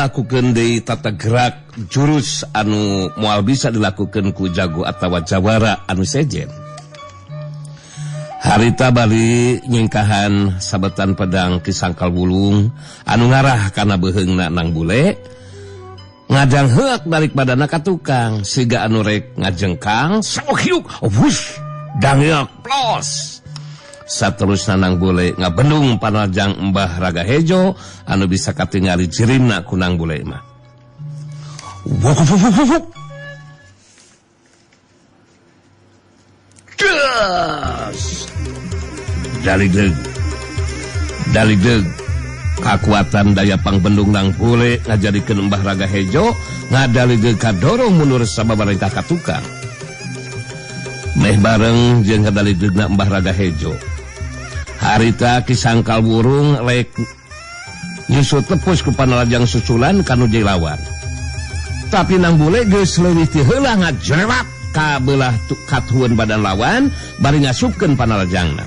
ngalakukeun deui tata gerak jurus anu moal bisa dilakukeun ku jago atawa jawara anu sejen. Harita bali nyingkahan sabetan pedang Ki Sangkal Wulung anu ngarah kana beuheungna Nang Bule ngadang heuak balik badana ka tukang siga anu rek ngajengkang sok hiuk wush dangyeuk plos. Saterusna Nang Bule ngabendung panajang Mbah Raga Hejo anu bisa katingali jirimna ku Nang Bule mah. Wuk wuk wuk wuk. Das. Daligdeug. Daligdeug. Kakuatan daya pangbendung Nang Bule ngajadikeun Mbah Raga Hejo ngadaligdeug kadorong mundur sababarengkah ka tukang. Meh bareng jeung ngadaligdeugna Mbah Raga Hejo. Harita Ki Sangkal Wurung rek nyusul tepus ku panalajang susulan kanu lawan. Tapi Nang Bule geus leuwih ti heula ngajerewat ka beulah katuhun badan lawan bari ngasupkeun panalajangna.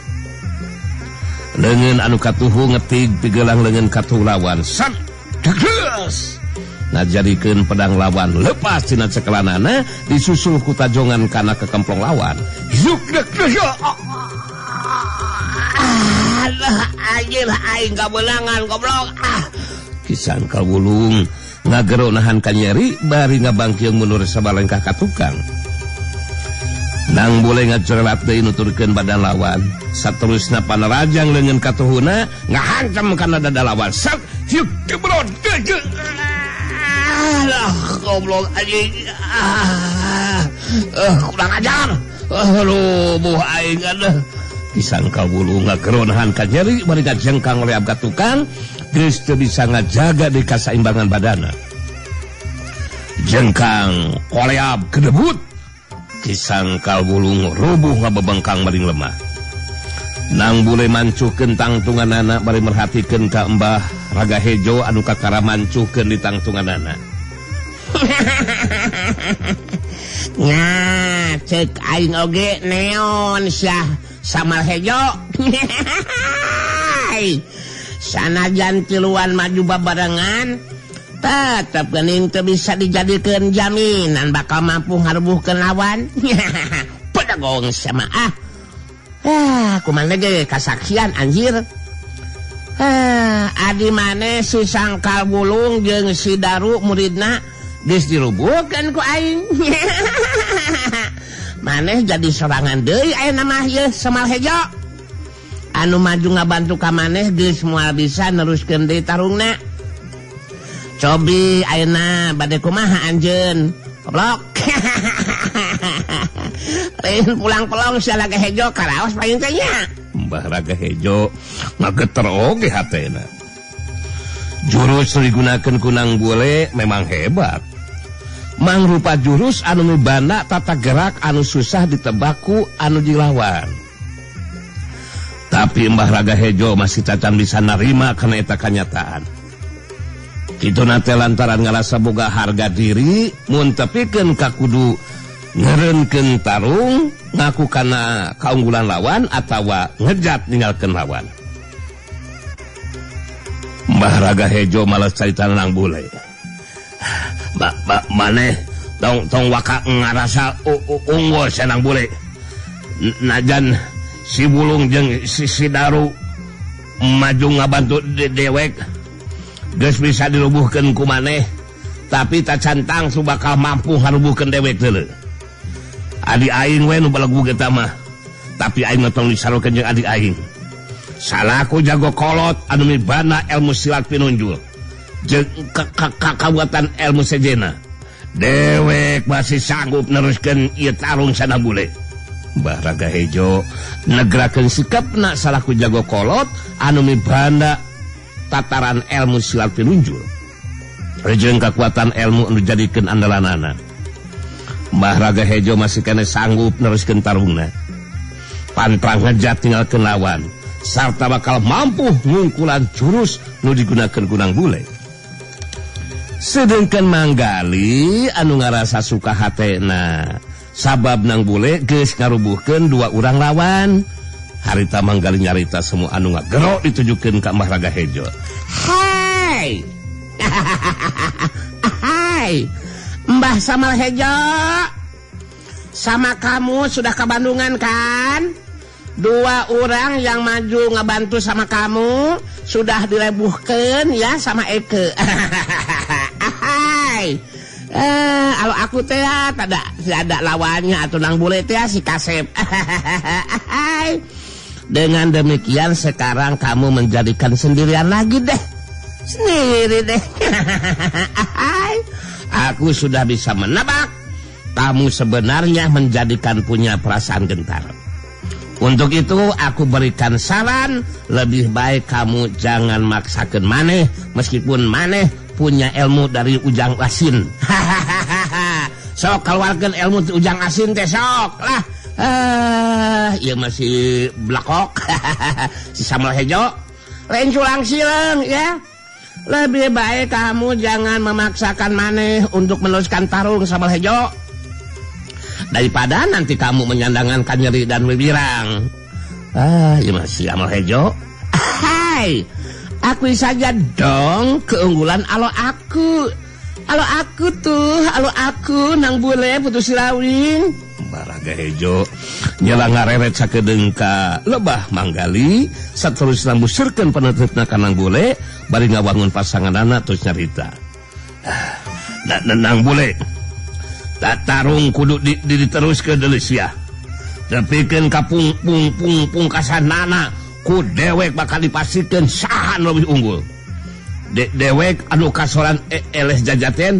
Leungeun anu katuhu ngetig pigelang leungeun katuhu lawan. Sat geus ngajadikeun pedang lawan lepas tina cekelanana disusul ku tajongan kana kekemplong lawan. Yuk dek Alah, anjir aing kabeunangan goblok. Ah. Ki Sangkal Wulung ngagero nahan kanyeri bari ngabangkeung mundur sabalengkah ka tukang. Nang Bule ngacerelat deui nuturkeun badan lawan. Saterusna panarajang leungeun katuhuna ngahancam kana dada lawan. Sat hiuk gebrot. Alah, goblok anjing. Ah, kurang ajar. Rubuh aing aduh. Ki Sangkal Wulung ngagero nahan kanyeri bari ngajengkang leab ka tukang geus teu bisa ngajaga di kasaimbangan badana. Jengkang koleab kedebut. Ki Sangkal Wulung rubuh ngabebengkang maring lemah. Nang Bule mancuhkeun tangtunganana bari merhatikeun ka Mbah Raga Hejo anu kakara mancuhkeun di tangtunganana. Nah, cek aing oge neon syah Samal Hejo. Sanajan tiluan maju babarengan tetep geuning teu bisa dijadikeun jaminan bakal mampu ngarubuhkeun lawan. Pedagong sama ah. Ah, kumaha ge kasaksian anjir. Ah, adi maneh si Sangkal Wulung jeung si Daru muridna geus dirubuhkeun ku aing. Maneh jadi sorangan deui ayeuna mah ieu Samal Hejo. Anu maju ngabantu ka maneh geus moal bisa neruskeun deui tarungna. Cobi ayeuna bade kumaha anjeun? Goblok. Lain pulang-pelong sia Raga Hejo karaos paling teh nya. Mbah Raga Hejo ngageter oge hatena. Jurus digunakeun ku Nang Bule memang hebat. Mangrupa jurus anu mibanda tata gerak anu susah ditebaku anu dilawan. Tapi Mbah Raga Hejo masih cacan bisa narima kana eta kanyataan. Kituna teh lantaran ngarasa boga harga diri mun tepikeun ka kudu ngeureunkeun tarung ngaku kana kaunggulan lawan atawa ngejat ninggalkeun lawan. Mbah Raga Hejo malas carita Nang Bule. Maneh tong waka ngarasa unggul sia Nang Bule. Najan si Wulung jeung si Daru maju ngabantu dewek geus bisa dirubuhkeun ku maneh, tapi tacan tangsu bakal mampu ngarubuhkeun dewek deuleu. Adi aing we nu balegug eta mah, tapi aing mah tong disarukeun jeung adi aing. Salaku jago kolot anu mibana ilmu silat pinunjul jeung kakabuatan ilmu sejena. Dewek masih sanggup neruskeun ieu tarung sana Bule. Mbah Raga Hejo negrakeun sikapna salaku jago kolot anu mibanda tataran ilmu silat pinunjul jeung kekuatan ilmu anu dijadikeun andalanana. Mbah Raga Hejo masih kene sanggup neruskeun tarungna. Pantrang ngejat tinggalkeun lawan sarta bakal mampu ngungkulan jurus nu digunakeun ku Nang Bule. Sedengkeun Manggali anu ngarasa suka hatena sabab Nang Bule geus ngarubuhkeun dua urang lawan. Harita Manggali nyarita semua anu ngagero ditujukeun ka Mbah Raga Hejo. Hei, Hai Mbah Samal Hejo, sama kamu sudah ke Bandungan kan? Dua orang yang maju ngebantu sama kamu sudah dilebuhkan ya sama Eke. Hai. Kalau aku teh tidak ada lawannya atau nang bule teh si Kasep. Hai. Dengan demikian sekarang kamu menjadikan sendirian lagi deh. Sendiri deh. Hai. Aku sudah bisa menebak kamu sebenarnya menjadikan punya perasaan gentar. Untuk itu aku berikan saran, lebih baik kamu jangan maksakan maneh meskipun maneh punya ilmu dari Ujang Asin. Sok keluarkan ilmu Ujang Asin teh sok lah. Ya masih blakok. Si Samal Hejo lain culang silang ya. Lebih baik kamu jangan memaksakan maneh untuk meneruskan tarung Samal Hejo, daripada nanti kamu menyandangankan nyeri dan wirang. Ya masih Samal Hejo. Hai, akui saja dong keunggulan alo aku. Alo aku tuh, alo aku nang bule putus sirawing. Baraga Hejo nyela ngareret sakedeung ka lebah manggali saterusna musurkeun peneutna ka nang bule bari ngawangun pasanganana terus nyarita. Nang bule tarung kudu diteruskeun deui sia. Tepikeun ka pungkasanana ku dewek bakal dipastikeun saha nu leuwih unggul. Dewek anu kasoran eleh jajaten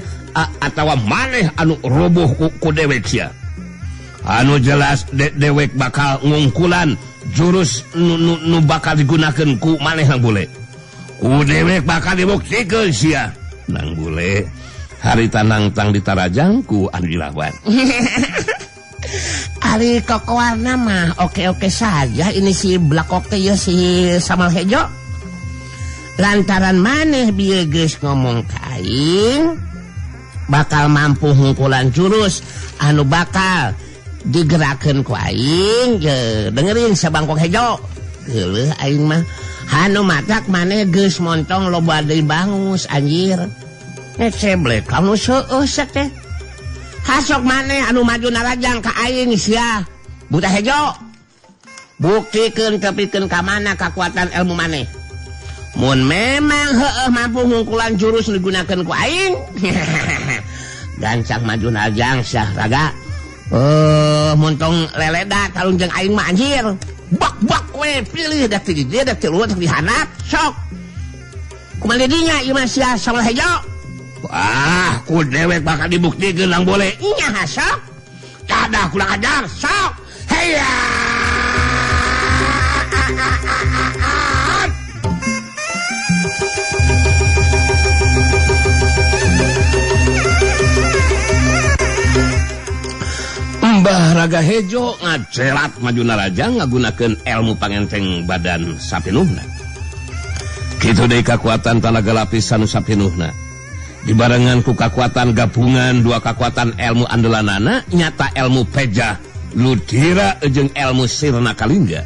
atawa maneh anu roboh ku dewek sia. Anu jelas dewek bakal ngungkulan jurus nu bakal digunakeun ku maneh nang bule. Ku dewek bakal dibuktikeun sia. Nang bule harita nangtang ditarajang ku anu dilawan. Ari kokoarna mah oke-oke saja ini si blakok teh ya si Samal Hejo. Lantaran maneh bieu geus ngomong ka aing bakal mampu ngungkulan jurus anu bakal digerakkeun ku aing. Dengerin sabangkok hejo. Geuleuh aing mah anu matak maneh geus montong loba deui bangus anjir. Ceblek kamu seueuh teh. Hasok maneh anu maju narajang ka aing sia. Buta hejo. Buktikeun tepikeun ka mana kakuatan ilmu maneh. Mun memang heueuh mampu ngungkulan jurus digunakeun ku aing. Gancang maju narajang sia raga. Montong leleda tarung jeung aing mah anjir. Bak-bak we pilih dak ti dieu dak ti luhur dak di handap sok. Kumaha dinya ieu mah sia Samal Hejo. Wah, ku dewek bakal dibuktikeun nang bole. Nya sok. Kadah kurang ajar, sok. Heya. Mbah Raga Hejo ngacelat maju narajang ngagunakeun ilmu pangenteng badan sapinuhna. Kitu deui kakuatan tanaga lapisan sapinuhna. Dibarengan ku kakuatan gabungan dua kakuatan ilmu andelanana nyata ilmu pejah ludira jeung ilmu sirna kalingga.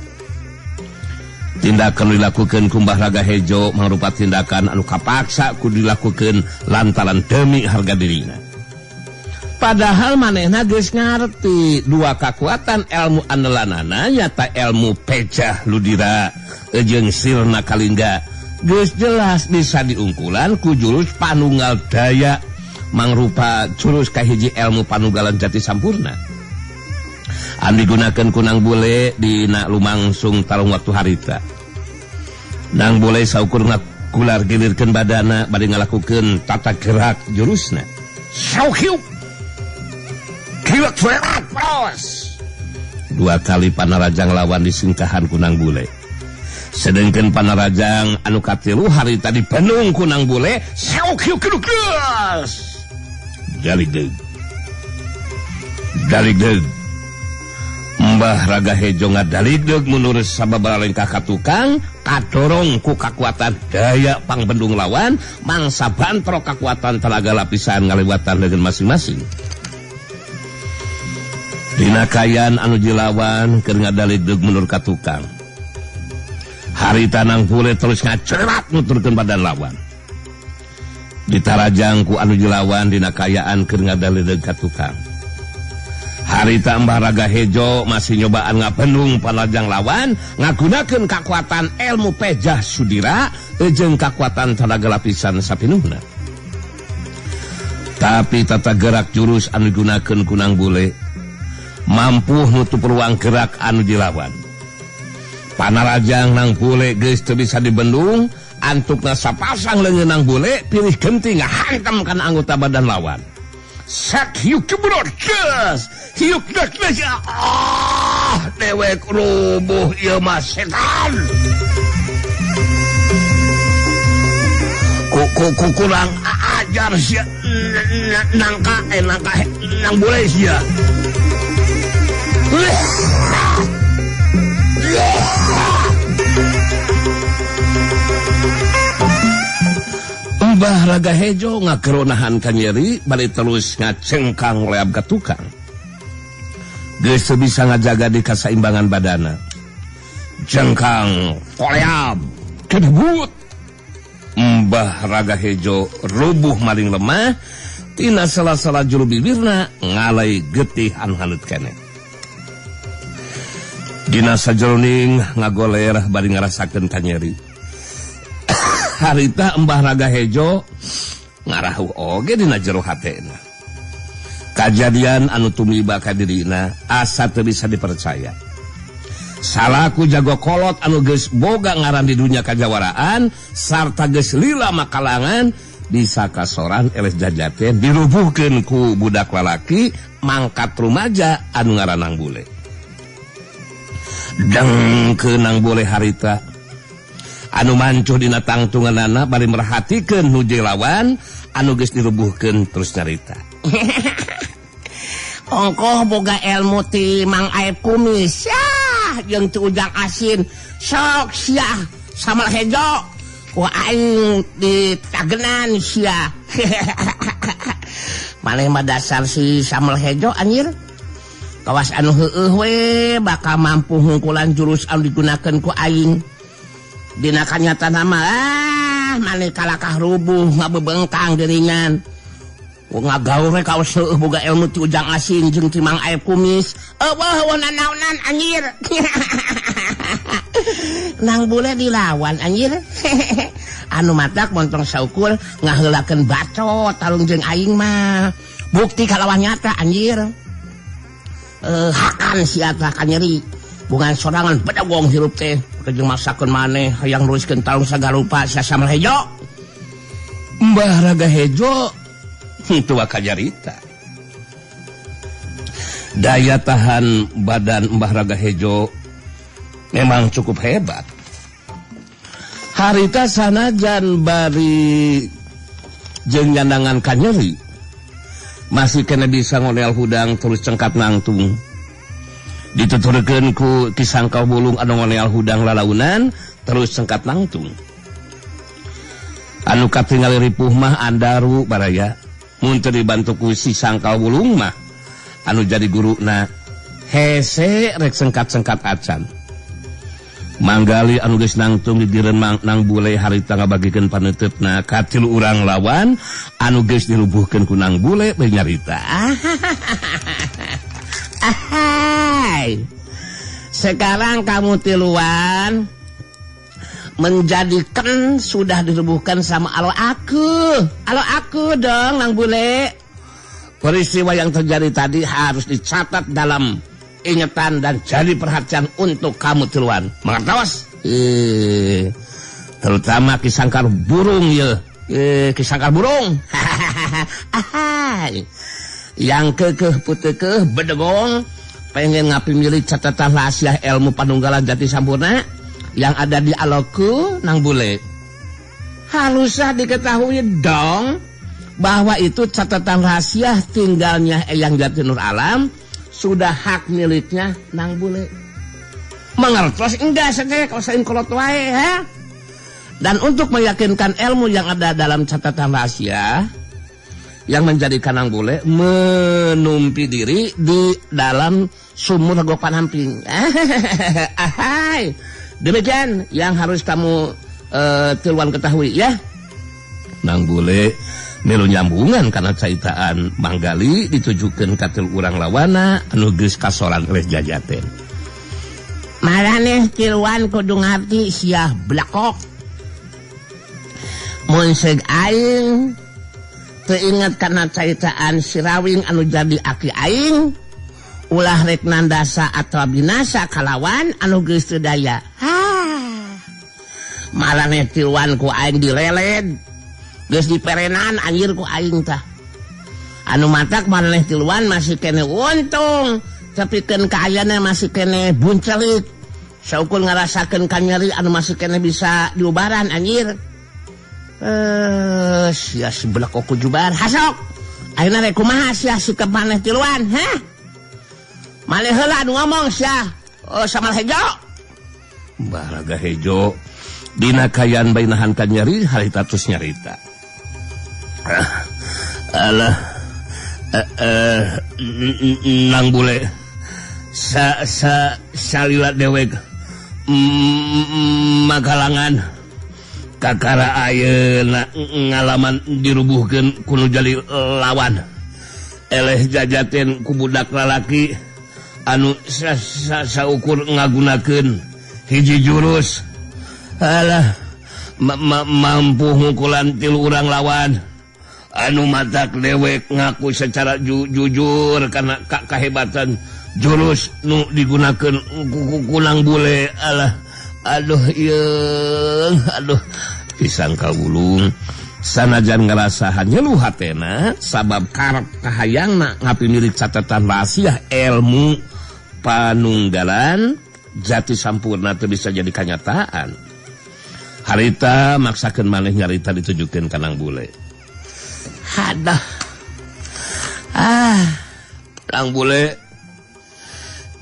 Tindakan dilakukan ku Mbah Raga Hejo mangrupa tindakan anu kapaksa ku dilakukan lantaran demi harga dirina. Padahal manehna geus ngarti dua kakuatan ilmu andelanana nyata ilmu pejah ludira jeung sirna kalingga geus jelas bisa diungkulan ku jurus panunggal daya mangrupa jurus kahiji ilmu panunggalan jati sampurna. Anu digunakeun ku Nang Bule dina lumangsung tarung waktu harita. Nang Bule saukur ngagular gilirkeun badana bari ngalakukeun tata gerak jurusna. Sauhiup. Kiwak surat pros. Dua kali panarajang lawan disingkahan ku Nang Bule. Sedengkeun panarajang anu katilu harita dipenung ku Nang Bule, sauhiup kidukeus. Daligdeug. Daligdeug. Mbah Raga Hejo ngadaligdeug mundur sababaraha lengkah ka tukang, kadorong ku kakuatan daya pangbendung lawan, mangsa bantrok kakuatan tenaga lapisan ngaliwatan dengan masing-masing. Dina kayan anu jilawan keur ngadaligdeug mundur ka tukang. Harita Nang Bule terus ngacerat nuturkeun badan lawan. Ditarajang ku anu dilawan dina kayaan keur ngadaleudeg ka tukang. Harita Mbah Raga Hejo masih nyobaan ngapendung panajang lawan ngagunakeun kakuatan ilmu pejah sudira jeung kakuatan tanaga lapisan sapinuhna. Tapi tata gerak jurus anu digunakeun ku Nang Bule mampu nutup ruang gerak anu dilawan. Panarajang Nang Bule geus teu bisa dibendung, antukna sapasang leungeun Nang Bule pilih genti ngahantam kana anggota badan lawan. Sak hiuk jebrot geus, hiuk dek geus, ah dewek rubuh ieu mah setan. Ku kurang ajar sia nangka nangka Nang Bule sia. Mbah Raga Hejo ngakeronahan kanyeri bari terus ngacengkang leab ka tukang. Geus teu bisa ngajaga di kasaimbangan badana. Jengkang koleab kedebut. Mbah Raga Hejo rubuh maring lemah tina sela-sela juru bibirna ngalai getih anu haneut keneh. Dina sajeroning ngagoler bari ngarasakeun kanyeri. Harita Mbah Raga Hejo ngarahu oge dina jero hatena. Kajadian anu tumiba ka dirina asa teu bisa dipercaya. Salaku jago kolot anu geus boga ngaran di dunia kajawaraan sarta geus lila makalangan bisa kasoran eleh jajaten dirubuhkeun ku budak lalaki mangkat rumaja anu ngaran Nang Bule. Dengkeun Nang Bule harita anu mancuh dina tangtunganana bari merhatikeun nu lawan anu geus dirubuhkeun terus nyarita. Ongkoh boga ilmu ti Mang Aep Kumis yah jeung ti Ujang Asin sok sia Samal Hejo ku aing ditagenan sia. Maneh mah dasar si Samal Hejo anjir. Kawas anu heueuh we bakal mampu hungkulan jurus anu digunakeun ku aing. Dina kanyataan mah maneh kalakah rubuh ngabebengkang deuringan. Ngagaur we kawas heueuh boga ilmu ti Ujang Asin jeung ti Mang Aep Kumis. Eueuh nanaonan anjir. Nang Bule dilawan anjir. Anu matak montong saukur ngaheulakeun bacot tarung jeung aing mah. Bukti kalawan nyata anjir. Hakan sia tah kanyeri. Bungan sorangan bedagong hirup teh jeung masakeun maneh hayang neruskeun tarung sagarupa sia Samal Hejo. Mbah Raga Hejo itu kajarita. Daya tahan badan Mbah Raga Hejo memang cukup hebat. Harita sanajan bari jeung nyandangan kanyeri masih kena bisa ngonel hudang terus cengkat nangtung. Dituturkeun ku Ki Sangkal Bulung anu ngonel hudang lalaunan terus cengkat nangtung. Anu katingali ripuh mah andaru baraya. Mun teu dibantu ku si Sangkal Bulung mah anu jadi guruna hese rek sengkat-sengkat acan. Manggali anu geus nangtung di direun Nang Bule harita ngabagikeun paneuteup-na ka tilu urang lawan anu geus dirubuhkeun ku Nang Bule beuh nyarita. Ahai. Sekarang kamu tiluan menjadikan sudah dirubuhkan sama alo aku. Alo aku dong Nang Bule. Peristiwa yang terjadi tadi harus dicatat dalam ingatan dan jadi perhatian untuk kamu tiluan. Mengertos? Terutama Ki Sangkar Burung ya. Ki Sangkar Burung. Ahai. Yang kekeh putekeh bedegong pengen ngapi milik catatan rahasia ilmu panunggalan jati sampurna yang ada di aloku Nang Bule. Harusnya diketahui dong bahwa itu catatan rahasia tinggalnya Eyang Jati Nur Alam sudah hak miliknya Nang Bule. Mengertos enggak sih kalau saya kolot wae ha? Dan untuk meyakinkan ilmu yang ada dalam catatan rahasia yang menjadikan Nang Bule menumpi diri di dalam sumur Rego Panamping. Ahai. Demikian yang harus kamu tiluan ketahui ya. Nang bule milu nyambungan karena caitaan Manggali ditujukeun ka tilu urang lawana anu geus kasoran oleh Jajaten. Maraneh tiluan kudu ngarti sia blakok. Mun seug aing teu inget kana caitaan Sirawing anu jadi aki aing, ulah rek nandasa atawa binasa kalawan anu geus teu daya. Maraneh tiluan ku aing dileled, geus diperenan anjir ku aing tah. Anu matak maraneh tiluan masih kene untung, tepikeun kaayana masih kene buncelik. Saukur ngarasakeun kanyeri anu masih kene bisa diubaran anjir. Sia sebelah ku jubar hasok. Ayeuna rek kumaha sia sikap maneh tiluan, hah? Maneh heula anu ngomong sia. Oh, samal hejo. Baraga hejo. Dina kayan bainahan kanyeri harita terus nyarita. Alah nang bule sa sa salila dewek makalangan kakara ayeuna ngalaman dirubuhkeun ku nu jadi lawan. Eleh Jajaten ku budak lalaki anu sa saukur ngagunakeun hiji jurus. Alah, mampu ngukulan tilu urang lawan. Anu matak dewek ngaku secara jujur karena kahebatan jurus nu digunakan kunang bule. Alah, aduh yeung, aduh pisang kawulung. Sanajan ngerasa nyelu hatena sabab karep kahayangna ngapi milik catatan rahasia ilmu panunggalan jati sampurna teu bisa jadi kanyataan. Harita maksakeun maneh nyarita ditujukeun ka Nang Bule. Hadah. Nang Bule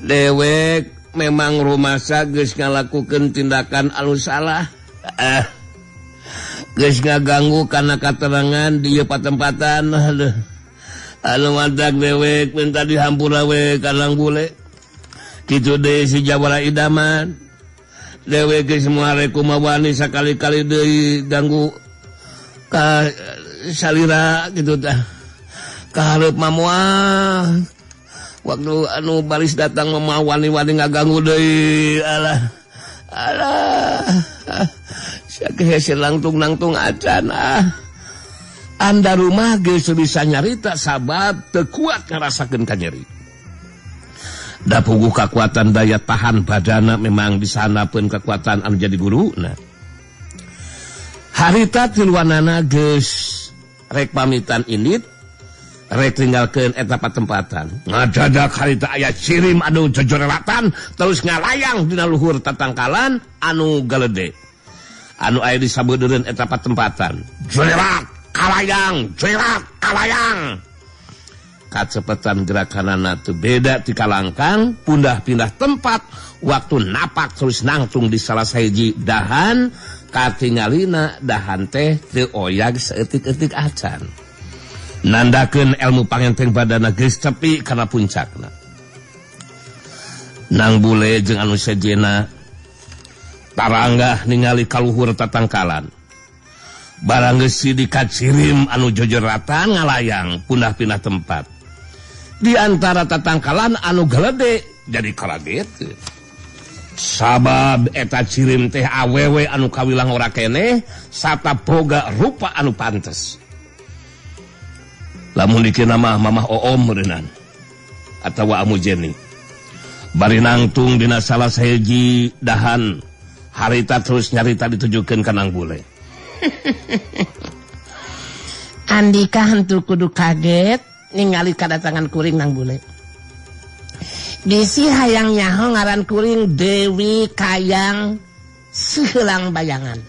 dewek memang rumasa geus ngalakukeun tindakan anu salah. Geus ngaganggu kana katerangan di ieu patempatan. Aduh. Anu matak dewek minta dihampura we ka Nang Bule. Kitu deui si Jawara idaman. Dewek geus moal kumawani sakali-kali deui ganggu ka salira gitu tah. Ka hareup mah moal. Waktu anu baris datang mah wani-wani ngaganggu deui. Alah. Alah. Sia hese langtung-langtung acan ah. Anda rumah geus bisa nyarita sabab teu kuat ngarasakeun kanyeri. Da puguh kekuatan daya tahan badana memang di sana pun kekuatan anu jadi guruna. Harita tiluanana geus rek pamitan indit, rek tinggalkeun eta patempatan. Ngadadak harita aya cirim anu jojorelatan terus ngalayang dina luhur tatangkalan anu galede. Anu aya di sabeudeureuan eta patempatan. Jorelat kalayang, jorelat kalayang. Kacepetan gerakanana teu beda ti kalangkang, pindah-pindah tempat, waktu napak terus nangtung di salah sahiji dahan, katingalina dahan teh teu oyag saeutik-eutik acan. Nandakeun ilmu pangenteng badana geus tepi kana puncakna. Nang Bule jeung anu sejenna taranggah ningali kaluhur tatangkalan. Barang geus dikacirim anu jojoratan ngalayang pindah-pindah tempat. Di antara tatangkalan anu galede jadi karageteun. Sabab eta cirim teh awewe anu kawilang ora keneh sarta boga rupa anu pantes. Lamun dikira mah mamah oom meureunnan atawa amu Jeni. Bari nangtung dina salah sahiji dahan harita terus nyarita ditujukeun ka Nang Bule. Andika hantu kudu kaget ningali kadatangan kuring Nang Bule. Bisi hayang nyaho ngaran kuring Dewi Kayang Siheulang Bayangan.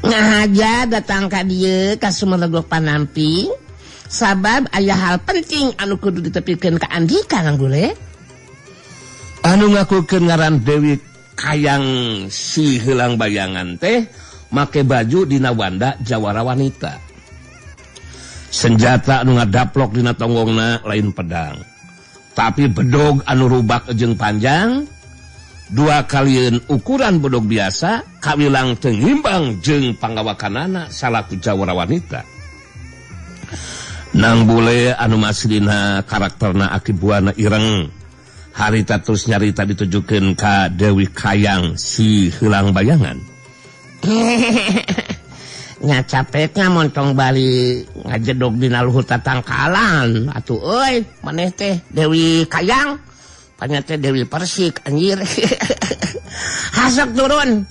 Ngahaja datang ka dieu ka Sumelegok Panampi sabab aya hal penting anu kudu ditepikeun ka Andika Nang Bule. Anu ngakukeun ngaran Dewi Kayang Siheulang Bayangan teh make baju dina wanda jawara wanita. Senjata anu ngadaplok dina tonggongna lain pedang, tapi bedog anu rubak jeung panjang, Dua kalieun ukuran bedog biasa kawilang teu ngimbang jeung panggawakanana salaku jawara wanita. Nang bule anu maslina karakterna Aki Buana ireng. Harita terus nyarita ditujukeun ka Dewi Kayang si heulang bayangan. Nya capeknya montong bali ngajedog dina luhur tatangkalan atuh euy maneh teh Dewi Kayang panya teh Dewi Persik anjir. Hasok turun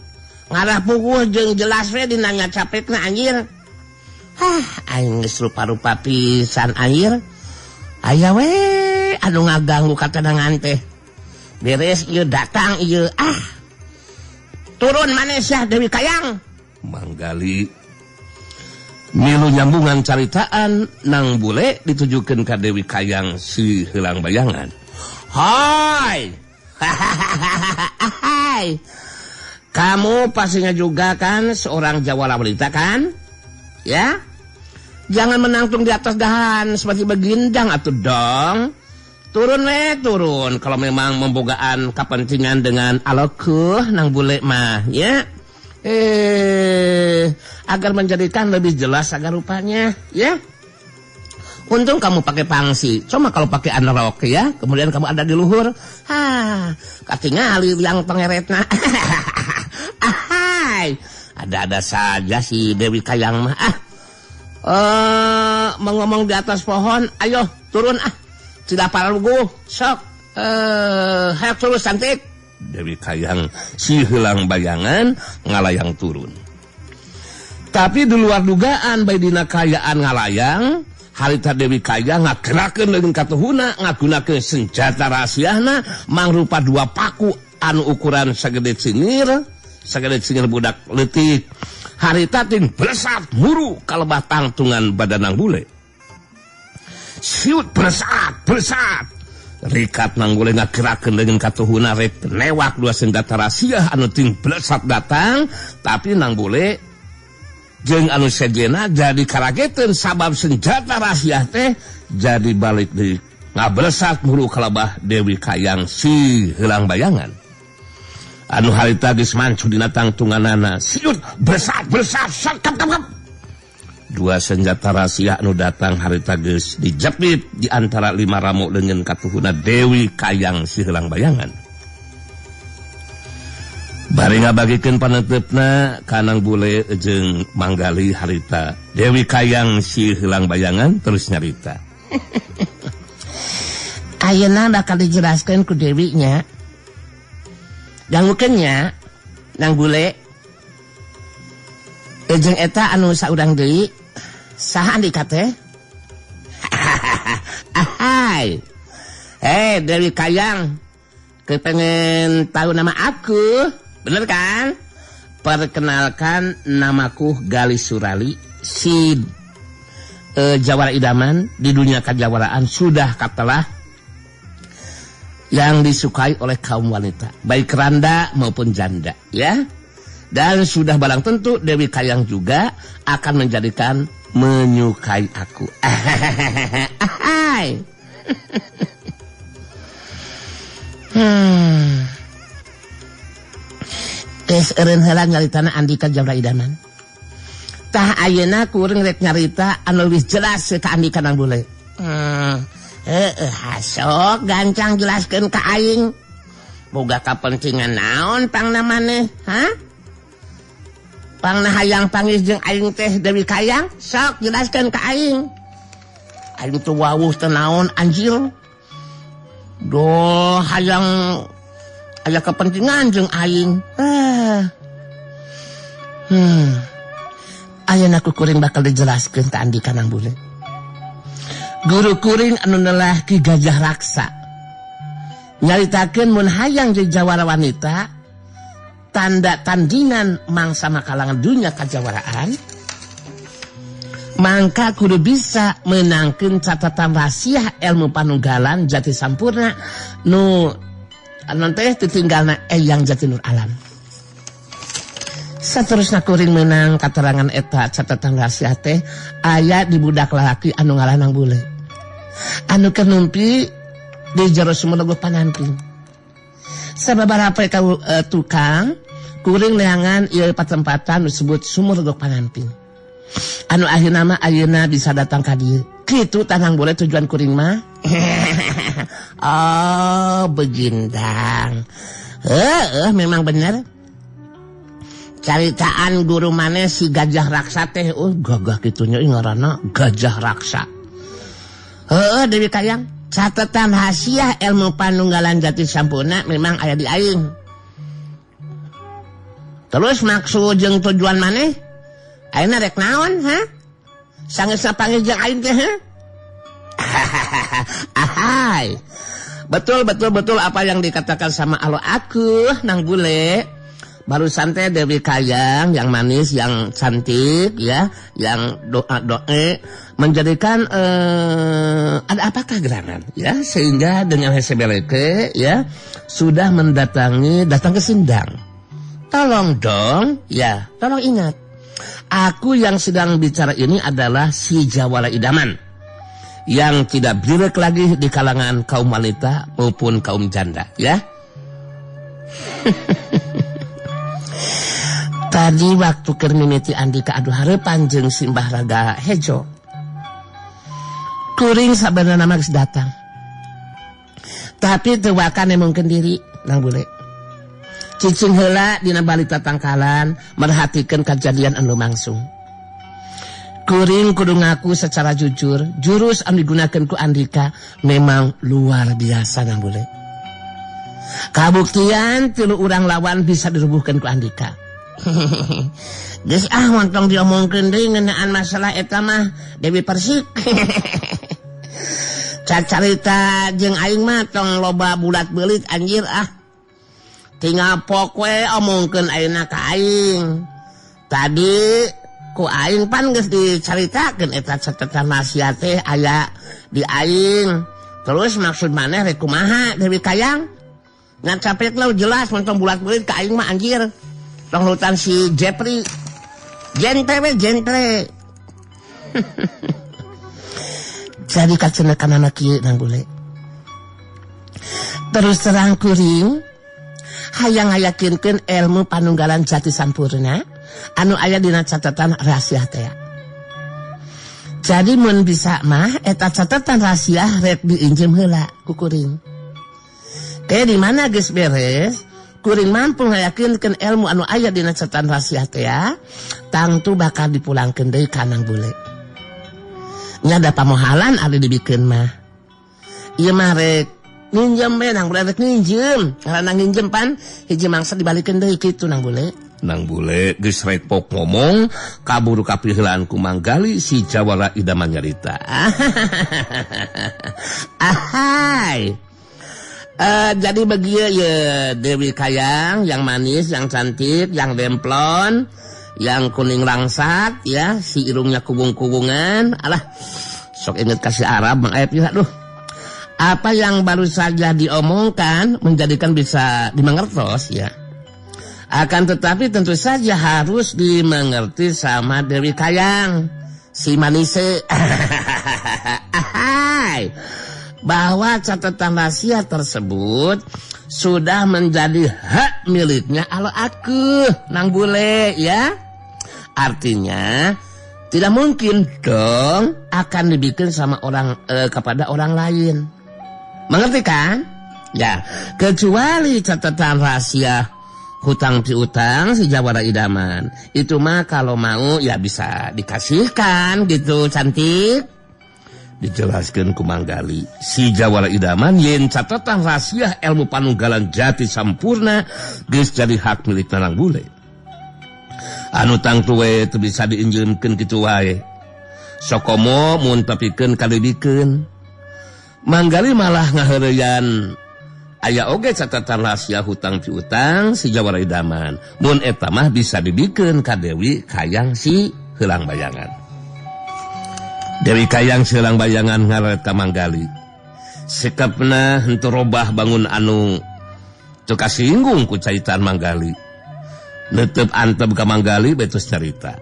ngarah puguh jeung jelas we dina ngacapekna anjir. Hah aing geus rupa-rupa pisan anjir. Aya we anu ngaganggu katenangan teh. Beres ieu datang ieu ah. Turun maneh sia Dewi Kayang. Manggali milu nyambungan caritaan nang bule ditujukeun ka Dewi Kayang si heulang bayangan. Hai. Hai. Kamu pastinya juga kan seorang jawara wanita kan? Ya? Jangan menangtung di atas dahan seperti begindang atuh dong. Turun we, turun kalau memang membogaan kepentingan dengan alokuh nang bule mah ya. Agar menjadikan lebih jelas agar rupanya ya. Untung kamu pakai pangsi. Cuma kalau pakai anerok ya, kemudian kamu ada di luhur. Hah, katingali yang pangeretna. Ahai. Ada-ada saja si Dewi Kayang mah. Ah. Mengomong di atas pohon, ayo turun ah. Tidak paraluguh, sok. Hayo terus cantik. Dewi Kayang si heulang bayangan ngalayang turun. Tapi di luar dugaan bae dina kayaan ngalayang, harita Dewi Kayang ngagerakeun leungeun katuhuna, ngagunakeun senjata rahasiana mangrupa dua paku anu ukuran sagede cingir budak leutik. Harita ting blesat muru kalebah tangtungan badan nang bule. Siut blesat blesat. Rikat nang bule ngagerakeun leungeun katuhuna rek newak dua senjata rahasia anu ting blesat datang, tapi nang bule jeung anu sejena jadi karageteun sabab senjata rahasia teh jadi balik deui ngablesat muru kalebah Dewi Kayang si heulang bayangan. Anu harita geus mancu dina tangtunganana. Siut blesat blesat sakap kap. Dua senjata rahasia anu datang harita geus dijepit di antara lima ramo leungeun katuhuna Dewi Kayang si heulang bayangan. Bari ngabagikeun paneuteup-na ka nang bule jeung Manggali harita Dewi Kayang si heulang bayangan terus nyarita. Ayeuna bakal dijelaskeun ku Dewi nya. Dangukeun nya nang bule jeung eta anu saurang deui saha andika teh? Ahai. Dewi Kayang kepengen tahu nama aku? Bener kan? Perkenalkan namaku Gali Surali, si jawara idaman di dunia kejawaraan sudah katalah yang disukai oleh kaum wanita, baik randa maupun janda, ya. Dan sudah barang tentu Dewi Kayang juga akan menjadikan menyukai aku. Ahai. Geus eureun heula nyaritana Andika jawara idaman. Tah ayeuna kuring rek nyarita anu leuwih jelas ka Andika nang bule. Heeh, hasok gancang jelaskeun ka aing. Boga kapentingan naon pangna maneh, ha? Pangna hayang panggih jeung aing teh Dewi Kayang, sok jelaskeun ka aing. Aing teu wawuh teu naon anjir. Doh hayang aya kepentingan jeung aing. Ayeuna ku kuring bakal dijelaskeun ka Andika nang bule. Guru kuring anu nelah Ki Gajah Raksa nyaritakeun mun hayang jadi jawara wanita tanda tandingan mangsa makalangan dunia kajawaraan mangka kudu bisa menangkeun catatan rahasia ilmu panunggalan jati sampurna nu anu teh ditinggalna Eyang Jati Nur Alam. Saterusna kuring menang katerangan eta catatan rahasia teh aya di budak lalaki anu ngalah nang bule. Anu keur numpi di jero sumur Panamping. Sababaraha kau tukang kuring neangan ieu patempatan disebut Sumur Gok Panamping. Anu akhirna mah ayeuna bisa datang ka dieu. Kitu tanang boleh tujuan kuring mah. Oh, begindang. Heeh, memang bener. Caritaan guru maneh si Gajah Raksa teh, gagah kitunya ngaranna Gajah Raksa. Heeh, Dewi Kayang, catatan hasiah ilmu panunggalan jati sampurna memang aya di aing. Terus maksud jeung tujuan maneh? Ayeuna rek naon, ha? Sangeusna panggil jeung aing teh, ha? Ahai. Betul betul betul apa yang dikatakan sama alo aku nang bule. Barusan teh Dewi Kayang yang manis, yang cantik ya, yang doa doe menjadikan ada apakah gerangan ya, sehingga dengan hesebeleke ya sudah mendatangi datang ke Sindang. Tolong dong ya, tolong ingat. Aku yang sedang bicara ini adalah si Jawara Idaman yang tidak birek lagi di kalangan kaum wanita maupun kaum janda ya. Tadi waktu keur mimiti Andika adu hareupan jeung Simbah Raga Hejo, kuring sabenerna mah geus datang. Tapi teu wakan emungkeun diri nang bule. Cicing heula dina balik tatangkalan merhatikeun kajadian anu langsung. Kuring kudu ngaku secara jujur, jurus anu digunakeun ku Andika memang luar biasa nang bule. Kabuktian tilu urang lawan bisa dirubuhkeun ku Andika. Geus ah montong diomongkeun deui ngeunaan masalah eta mah Dewi Persik. Cacarita jeung aing mah tong loba bulat beulit anjir ah. Tinggal pok we omongkeun ayeuna ka aing. Tadi ku aing pan geus dicaritakeun eta catatan rahasia teh aya di aing. Terus maksud maneh rek kumaha Dewi Kayang? Ngan capek lo jelas montong bulat beulit ka aing mah anjir. Tong hutan si Jepri. Jentre we jentre. Jadi kacenekan anak kieu nang bule. Terus terang kuring hayang ngayakinkeun ilmu panunggalan jati sampurna anu aya dina catatan rahasia teh. Jadi mun bisa mah eta catatan rahasia rek diinjem heula ku kuring. Ke di mana geus beres, kuring mampu ngayakinkeun ilmu anu aya dina catatan rahasia teh, tangtu bakal dipulangkeun deui ka nang bule. Nya da pamohalan ari dibikeun mah. Ieu mah rek nginjem we nang bule, rek nginjem. Karena nginjem pan hiji mangsa dibalikeun deui kitu nang bule. Nang bule geus repok ngomong kaburu kapiheulaan ku Manggali si Jawara Idaman nyarita. Ahai. Jadi begieu ya Dewi Kayang yang manis, yang cantik, yang demplon, yang kuning langsat ya, si irungnya kubung-kubungan. Alah, sok inget kasih Arab Mang Aep ya, aduh. Apa yang baru saja diomongkan menjadikan bisa dimengertos ya. Akan tetapi tentu saja harus dimengerti sama Dewi Kayang, si manise. Ahai. Bahwa catatan rahasia tersebut sudah menjadi hak miliknya alo aku nang bule ya. Artinya tidak mungkin dong akan dibikin sama orang kepada orang lain. Mengerti kan? Ya, kecuali catatan rahasia hutang piutang si Jawara Idaman. Itu mah kalau mau ya bisa dikasihkan gitu, cantik. Dijelaskan ku Manggali si Jawara Idaman yen catatan rahasia ilmu panunggalan jati sampurna geus jadi hak milik nang bule. Anu tangtu we teu bisa diinjeumkeun kitu wae. Sokomo mun tepikeun kalebikeun. Manggali malah ngaheureyan aya oge catatan rahasia hutang piutang si Jawara Idaman. Mun eta mah bisa dibikeun ka Dewi Kayang si Heulang Bayangan. Dewi Kayang si Heulang Bayangan ngaret ka Manggali. Sikapna henteu robah bangun anu teu kasinggung ku caritaan Manggali. Neuteup antep ka Manggali betus carita.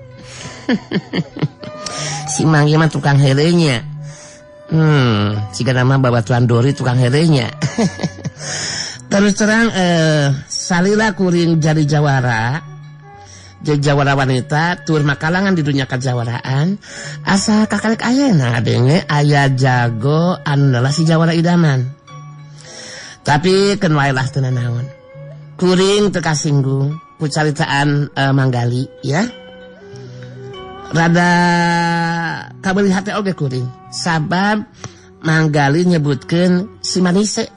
Si Manggi mah tukang heureunya. Siga nama babatuan Dori tukang herenya. Terus terang salila kuring jadi jawara, jadi jawara wanita tur makalangan di dunia kajawaraan asa kakalik ayeuna ngadenge aya jago anu adalah si jawara idaman. Tapi keun wae lah teu nanaon. Kuring teu kasinggung ku caritaan Manggali ya. Rada kabeuli hate oge kuring sabab Manggali nyebutkeun si Manise.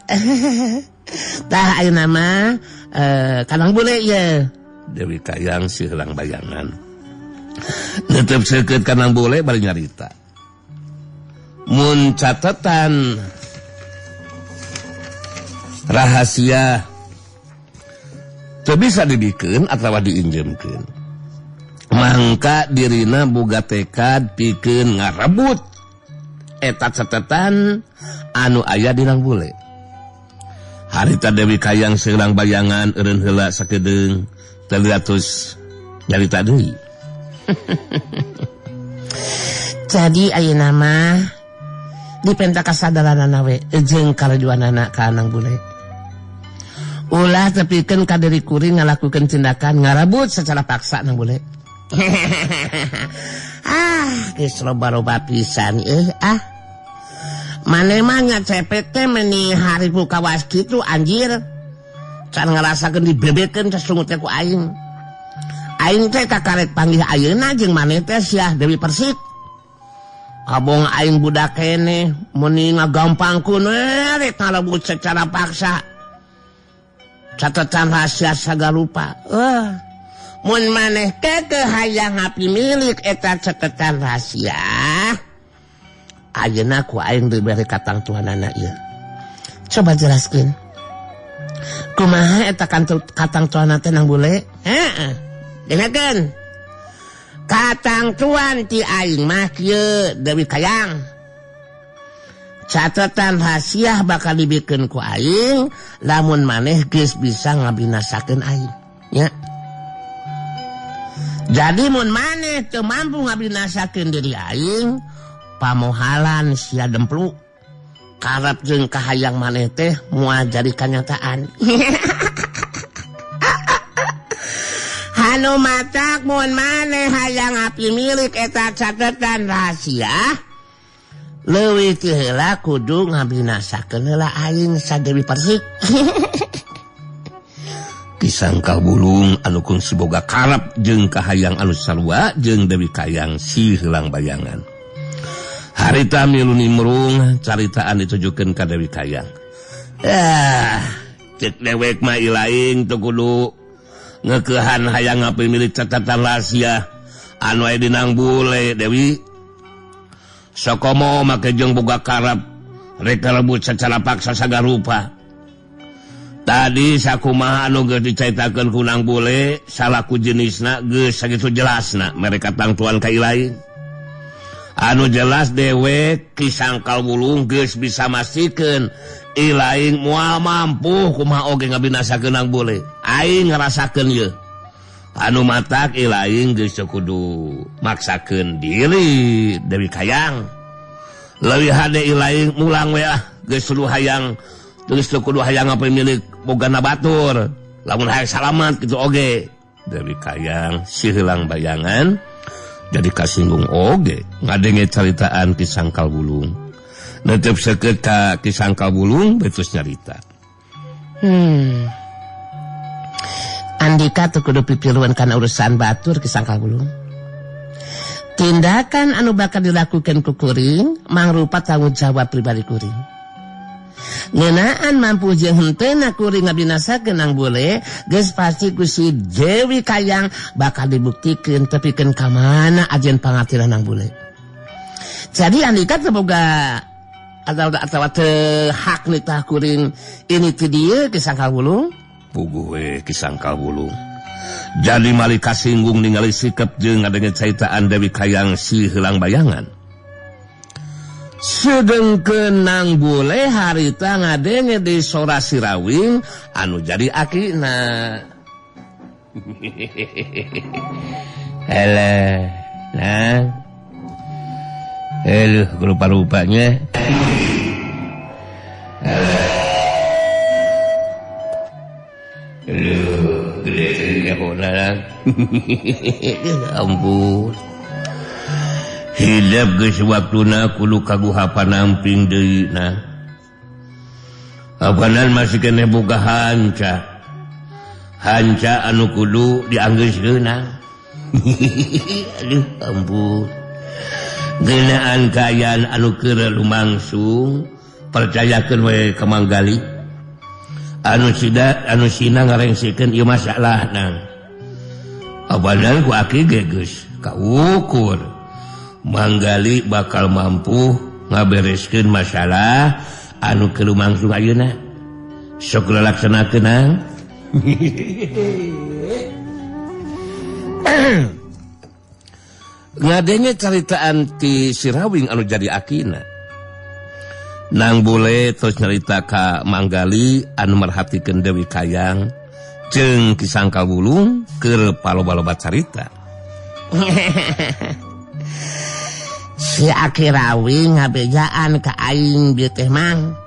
Tah ayeuna mah kanang bule ye. Dewi Kayang si helang bayangan. Netep seukeut kanang bule bari nyarita. Mun catatan rahasia teu bisa dibikeun atawa diinjemkeun. Mangka dirina boga tekad pikeun ngarebut eta catatan anu aya di nang bule. Harita Dewi Kayang si helang bayangan eureun heula sakedeung 300 nyarita deui. Jadi ayeuna mah dipenta kasadaranana we jeung karajuanana ka anang bule. Ulah tepikeun ka diri kuring ngalakukeun tindakan ngarabut secara paksa nang bule. Ah, geus loba-loba pisan ah. Maneh mah nya cepet teh meni haripu kawas kitu anjir. Can ngarasakeun dibebekeun sasungut teh ku aing. Aing teh kakarek panggih ayeuna jeung maneh teh siah Dewi Persik. Kabong aing budak keneh meuni ngagampangkeun we rek ngarebut secara paksa. Catatan rahasia sagarupa. Mun maneh kekeh hayang ngapi milik eta catatan rahasia. Ayeuna ku aing dibere katangtuanana ieu. Coba jelaskeun. Kumaha eta katangtuan teh nang bule? Heeh. Dengarkeun. Katangtuan ti aing mah kieu Dewi Kayang. Catatan rahasia bakal dibikeun ku aing lamun maneh geus bisa ngabinasakeun aing. Nya. Jadi mun maneh teu mampu ngabinasakeun diri aing, pamohalan sia demplu. Karep jeung kahayang maneh teh moal jadi kanyataan. Hanu matak mun maneh hayang api milik eta catatan rahasia, leuwih ti heula kudu ngabinasakeun heula aing Sadewi Persik. Kisangkal bulung anu kungsi boga karep jeung kahayang anu sarua jeung Dewi Kayang si heulang bayangan. Harita milu nimrung caritaan ditujukeun ka Dewi Kayang. Cek dewek mah ilaing teu kudu ngeukehan hayang ngapimilik catatan rahasia anu aya dinang bule Dewi. Sokomo make jeung boga karep rek rebut secara paksa sagarupa. Tadi sakumaha anu geus dicaritakeun ku nang bule salaku jenisna geus sakitu jelasna mereka tangtuan ka ilaing. Anu jelas dewek Ki Sangkal Wulung geus bisa mastikeun ilaing moal mampu kumaha oge ngabinasakeun nang bule. Aing ngarasakeun ieu. Anu matak ilaing geus teu kudu maksakeun diri Dewi Kayang. Leuwih hade ilaing mulang we ah geus kudu hayang geus teu kudu hayang ngapemilik bogana batur. Lamun hayang salamat kitu oge. Dewi Kayang si heulang bayangan jadi kasinggung oge ngadenge caritaan Ki Sangkal Wulung. Netep seukeut ka Ki Sangkal Wulung betus nyarita. Andika teu kudu pipiluan kana urusan batur Ki Sangkal Wulung. Tindakan anu bakal dilakukan ku kuring mangrupa tanggung jawab pribadi kuring. Ngeunaan mampu jeung henteuna kuring ngabinasakeun nang bule geus pasti ku si Dewi Kayang bakal dibuktikeun tepikeun ka mana ajen pangatiran nang bule. Jadi andika teu boga atawa teu hak nitah kuring ini ti dieu Ki Sangkal Wulung. Puguh we Ki Sangkal Wulung. Jadi mali kasinggung ningali sikep jeung ngadenge caritaan Dewi Kayang si heulang bayangan. Sedengkeun nang bule harita ngadenge di sora sirawing anu jadi akina. Alah, nah. Aduh, rupa-rupanya. Aduh, gede nyahonan. Ampun. Hidup geus waktuna kudu ka guha panamping deui nah. Apanan masih keneh boga hanca. Hanca anu kudu dianggeuskeun nah. Aduh, ampun. Geunaan kaayaan anu keur lumangsung, percayakeun we ka Manggali. Anu sida anu sina ngarengsekeun ieu masalah nang. Abadan ku aki ge geus kaukur. Manggali bakal mampu ngabereskeun masalah anu keur lumangsung ayeuna. Sok lalaksanakeun nang. Ngadenge caritaan ti Sirawing anu jadi akina. Nang bule terus nyarita ka Manggali anu merhatikeun Dewi Kayang jeung Ki Sangkal Wulung keur paloba-loba carita. Si Aki Rawing ngabejaan ka aing bieu teh mang.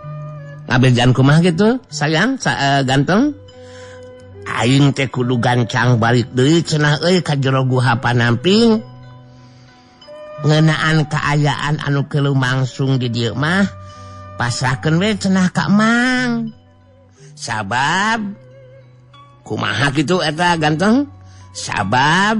Ngabejaan kumaha gitu sayang ganteng? Aing teh kudu gancang balik deui cenah euy ka jero guha panamping. Ngeunaan kaayaan anu keur lumangsung di dieu mah pasrahkeun we cenah ka Mang. Sabab kumaha kitu eta ganteng? Sabab